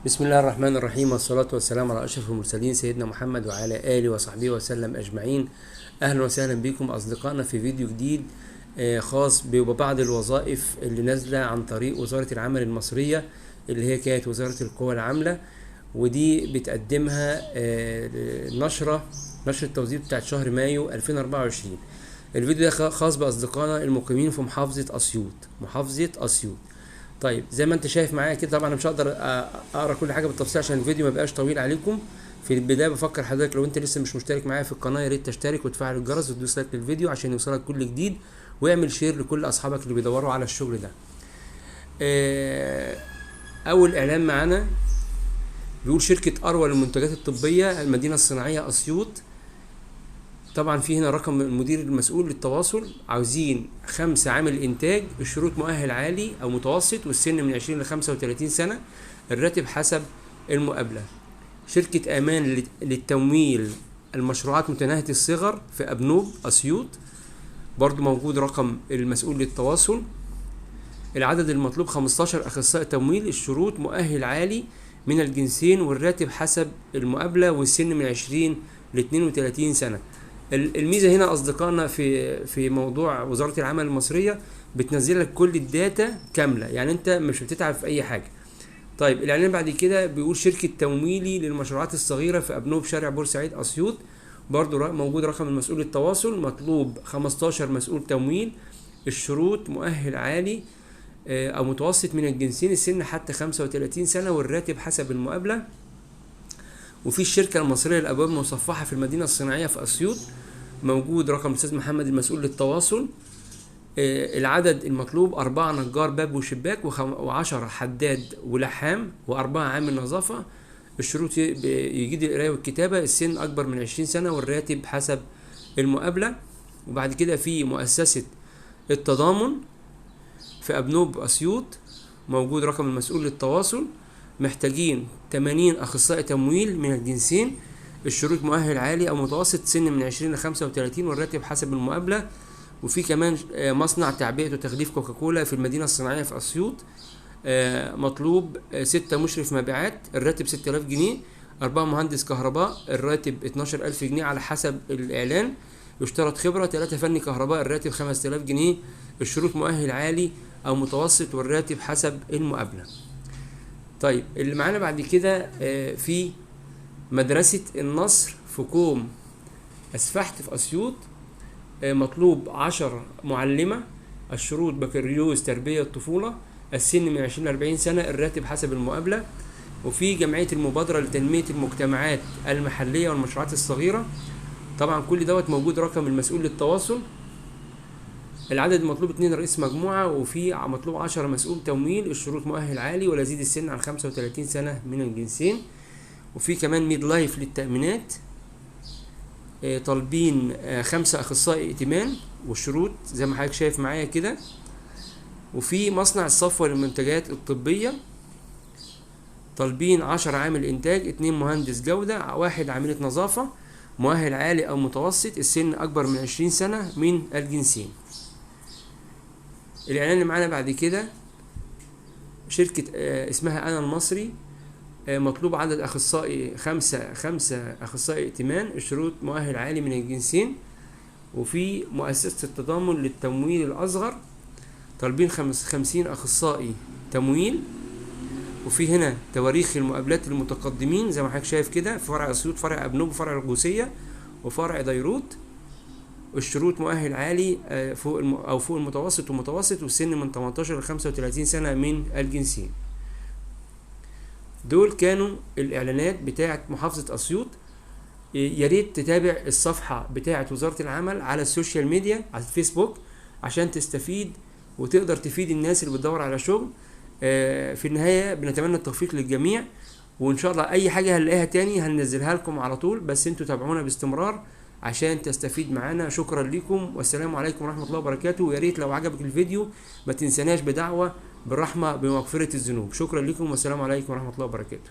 بسم الله الرحمن الرحيم، والصلاة والسلام على أشرف المرسلين سيدنا محمد وعلى آله وصحبه وسلم أجمعين. أهلا وسهلا بكم أصدقائنا في فيديو جديد خاص ببعض الوظائف اللي نازلة عن طريق وزارة العمل المصرية اللي هي كانت وزارة القوى العاملة، ودي بتقدمها نشرة التوظيف بتاعت شهر مايو 2024. الفيديو ده خاص بأصدقائنا المقيمين في محافظة أسيوط، محافظة أسيوط. طيب زي ما انت شايف معايا كده، طبعا انا مش هقدر اقرا كل حاجة بالتفصيل عشان الفيديو ما يبقاش طويل عليكم. في البداية بفكر حضرتك لو انت لسه مش مشترك معايا في القناة يا ريت تشترك وتفعل الجرس وتدوس like للفيديو عشان يوصلك كل جديد، واعمل share لكل اصحابك اللي بيدوروا على الشغل ده. اول اعلان معانا بيقول شركة اروى للمنتجات الطبية المدينة الصناعية اسيوط. طبعا في هنا رقم المدير المسؤول للتواصل، عاوزين 5 عامل انتاج، الشروط مؤهل عالي او متوسط، والسن من 20 ل 35 سنة، الراتب حسب المقابلة. شركة امان للتمويل المشروعات متناهية الصغر في ابنوب اسيوط، برضو موجود رقم المسؤول للتواصل. العدد المطلوب 15 اخصائي تمويل، الشروط مؤهل عالي من الجنسين، والراتب حسب المقابلة، والسن من 20 ل 32 سنة. الميزة هنا اصدقائنا في موضوع وزارة العمل المصرية بتنزل لك كل ال data كاملة، يعني انت مش بتتعب في اي حاجة. طيب الاعلان بعد كده بيقول شركة تمويلي للمشروعات الصغيرة في ابنوب شارع بورسعيد اسيوط، برضو موجود رقم المسؤول للتواصل، مطلوب 15 مسؤول تمويل، الشروط مؤهل عالي او متوسط من الجنسين، السن حتى 35 سنة، والراتب حسب المقابلة. وفي الشركة المصرية للابواب المصفحه في المدينة الصناعية في اسيوط، موجود رقم الاستاذ محمد المسؤول للتواصل. العدد المطلوب 4 نجار باب وشباك، و10 حداد ولحام، و4 عامل نظافة. الشروط يجيد القراية والكتابة، السن اكبر من 20 سنة، والراتب حسب المقابلة. وبعد كده في مؤسسة التضامن في ابنوب اسيوط، موجود رقم المسؤول للتواصل، محتاجين 80 اخصائي تمويل من الجنسين، الشروط مؤهل عالي او متوسط، سن من 20 ل 35، والراتب حسب المقابلة. وفي كمان مصنع تعبئة وتغليف كوكاكولا في المدينة الصناعية في اسيوط، مطلوب 6 مشرف مبيعات، الراتب 6000 جنيه، 4 مهندس كهرباء، الراتب 12000 جنيه على حسب الاعلان، يشترط خبره، 3 فني كهرباء، الراتب 5000 جنيه، الشروط مؤهل عالي او متوسط، والراتب حسب المقابلة. طيب اللي معانا بعد كده في مدرسة النصر في كوم أسفحت في أسيوط، مطلوب 10 معلمة، الشروط بكالوريوس تربية الطفولة، السن من 20 ل 40 سنة، الراتب حسب المقابلة. وفي جمعية المبادرة لتنمية المجتمعات المحلية والمشروعات الصغيرة، طبعا كل دوت موجود رقم المسؤول للتواصل. العدد المطلوب 2 رئيس مجموعة، وفي مطلوب 10 مسؤول تمويل، الشروط مؤهل عالي ولا يزيد السن عن 35 سنة من الجنسين. وفي كمان ميد لايف للتأمينات، طالبين 5 أخصائي ائتمان، والشروط زي ما حضرتك شايف معايا كده. وفي مصنع الصفوة للمنتجات الطبية، طالبين 10 عامل إنتاج، 2 مهندس جودة، 1 عاملة نظافة، مؤهل عالي أو متوسط، السن أكبر من 20 سنة من الجنسين. الإعلان اللي معانا بعد كده شركة اسمها أنا المصري، مطلوب عدد أخصائي 5 أخصائي ائتمان، الشروط مؤهل عالي من الجنسين. وفي مؤسسة التضامن للتمويل الأصغر، طالبين 50 أخصائي تمويل. وفي هنا تواريخ المقابلات للمتقدمين زي ما حضرتك شايف كده، في فرع أسيوط، فرع أبنوب، فرع الغوثية، وفرع ديروت. الشروط مؤهل عالي فوق أو فوق المتوسط ومتوسط، والسن من 18 ل 35 سنة من الجنسين. دول كانوا الإعلانات بتاعة محافظة أسيوط. يا ريت تتابع الصفحة بتاعة وزارة العمل على ال social media على الفيسبوك عشان تستفيد وتقدر تفيد الناس اللي بتدور على شغل. في النهاية بنتمنى التوفيق للجميع، وإن شاء الله أي حاجة هنلاقيها تاني هننزلها لكم على طول، بس انتوا تابعونا باستمرار عشان تستفيد معانا. شكرا لكم والسلام عليكم ورحمة الله وبركاته. ويا ريت لو عجبك الفيديو ما تنساناش بدعوة بالرحمة بمغفرة الذنوب. شكرا لكم والسلام عليكم ورحمة الله وبركاته.